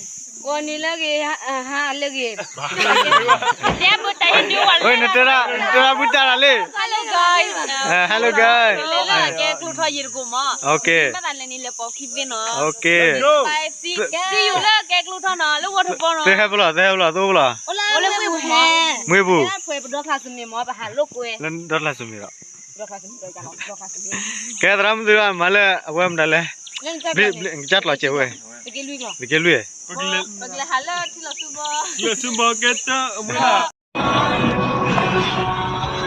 ဂီၤန့ၣ်လၢဂ့ၤ, ဟါလၢဂ့ၤ, တဲဘုတၢ်ဟဲနုာ်ဝဲလၢ နတဲဒၣ်ဘုတၢ်တၢ်လံ, Hello guys, ဟဲလၢဂ့ၤ, လၢကဲကျိထီၣ်ယံၤတကိးမး, ဘၣ်သးလဲၤန့ၣ်လဲၤပိာ်ခံသ့နီၤ, ကဲ, see you လၢကဲကျိထီၣ်နီၤ, လၢဝီထပီနီၤ, သဟဲပလီၢ်, သဟဲပလီၢ်, သဟဲပလီၢ်, အိၣ်လၢမွေပူၤ, မွေပူၤ, ပဒီဖျၢၣ်စမံးမး ပဟးလိာ်ကွဲ, ဒီဖျၢၣ်စမံးဒီး ကဲသရၣ်မုၣ်သုဒၣ်မၤလၢအဝဲမတၤလဲၣ်, ကစၢ်ကျီးစဲးဝဲ, တက့ၢ်လွံၢ်, ပကလဲၤဟးလၢထံလီၤဆူဘီ, ထံလီၤဆူဘီကဲတၢ်အမုၢ်လၢ် ကီၢ်အံၤန့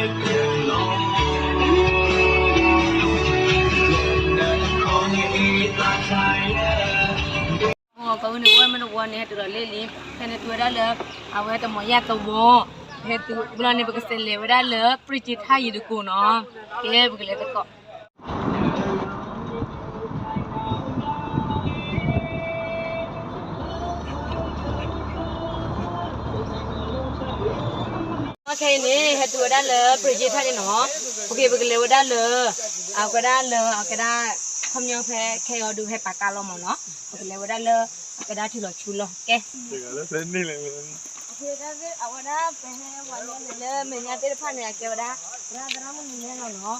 ၣ် အိၣ်ဝဲမ့ၢ်တဝီန့ၣ် ဟဲတုၤလီၤလံလံ, ဖဲန့ၣ်တုၤဝဲဒၣ်လၢ အဝဲတမီၤယၢ်သဝီ, ဟဲတုၤဘျီန့ၣ် ပကစဲးလဲၤဝဲဒၣ်လၢ ပရံးက့ထါယံၤတကိးနီၤ, ကဲပကလဲၤသကိး ခဲအံၤန့ၣ် ဟဲတုၤဝဲဒၣ်လၢ ပရံးက့ထါန့ၣ်နီၤ, ပက့ၤ ပကလဲၤဝဲဒၣ်လၢ အကဲဒၣ်လၢ အကဲဒၣ် ခီပညီဖဲခဲအံၤဒုးဟဲပာ်ကါလီၤမးနီၤ, ပကလဲၤဝဲဒၣ်လၢ အကဲဒၣ်ထံလီၤဆူလီၤ ကဲ အဝဲဒၣ်ပဟဲဝဲလၢ လၢမဲာ်ညါသ့ၣ်တဖၣ်န့ၣ် အကဲဝဲဒၣ် သရၣ်သရၣ်မုၣ်နံၤလဲၢ်လီၤနီၤ,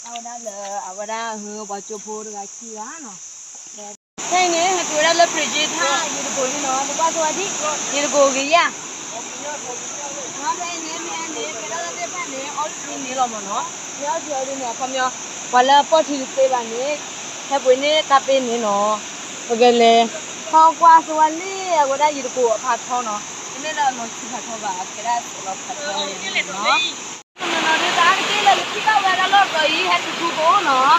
အဝဲဒၣ်လၢ အဝဲဒၣ်ဟၢပှၤကၠိဖိတဂၤခံဂၤနီၤ ခဲအံၤန့ၣ် ဟဲတုၤဝဲဒၣ်လၢ ပရံးက့ထါ ယံၤတကိးလံနီၤ, ပကွၢ်ဆိဝဲဒၣ် ယံၤတကိးဂ့ၤယၢ်, ဖဲအံၤန့ၣ် မ့ၢ်န့ၣ် ကဲဒၣ်လၢသ့ၣ်တဖၣ်န့ၣ် အီထံန့ၣ်လီၤမးနီၤ, မ့ၢ်အီထံအီဒုန့ၣ် အခီပညီ ပှၤလၢအပိာ်ထံတသ့ဘၣ်န့ၣ် ဟဲပှ့ၤန့ၢ်တၢ်ပ့ၢ်န့ၣ်နီၤ, ပကလဲၤ ထီၣ်ကွၢ်ဆိဝဲဒၣ်လံ အဝဲဒၣ်ယံၤတကိးအဖးထီနီၤ, တမ့ၢ်လၢအလီၤဆံဖးထီဘၣ် အကဲဒၣ်အလီၤဖးထီနီၤ နီၤဒုး တၢ်တက့ၢ်လၢနထံၣ်ဘၣ်ဝဲဒၣ်လီၢ်ကီးအံၤ ဟဲတုၤထူဘိနီၤ,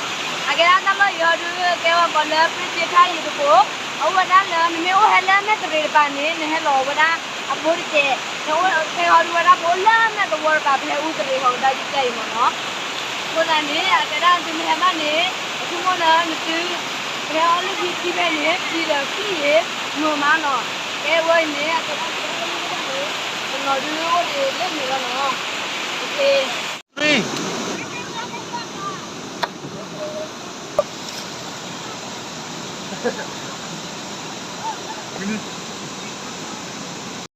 အကဲဒၣ်တၢ်လီၢ်အံၤဟီဒုး ကဲဝဲပှၤလၢ ပရံးက့ထါယံၤတကိး, အအိၣ်ဝဲဒၣ်လၢ နမ့ၢ်အိၣ်ဟဲလၢမဲၢ်တရံးတပၤန့ၣ် နဟဲလီၤဝဲဒၣ်အဖိတကဲး, နအိၣ်ခဲအံၤဟီဒုးဝဲဒၣ် ပအိၣ်လၢမဲၢ်သဝီတပၤ ပဟဲအူတရံးဃီၤကဒါက့ၤအံၤမးနီၤ, အဃိသတးန့ၣ် အကဲဒၣ်နသုမ့ၢ်ဟဲဘၣ်န့ၣ် အဆိကမိၣ်လၢနသု ပဟဲအီၣ်လၢခံခံဖဲန့ၣ် ပျံၤဒီးခံအံၤ မုာ်မးနီၤ, ကဲဝဲအံၤန့ၣ် အကဲဒၣ် တနီၤဒုးအိၣ်ဒံးလၢန့ၣ်လီၤနီၤ, တရံး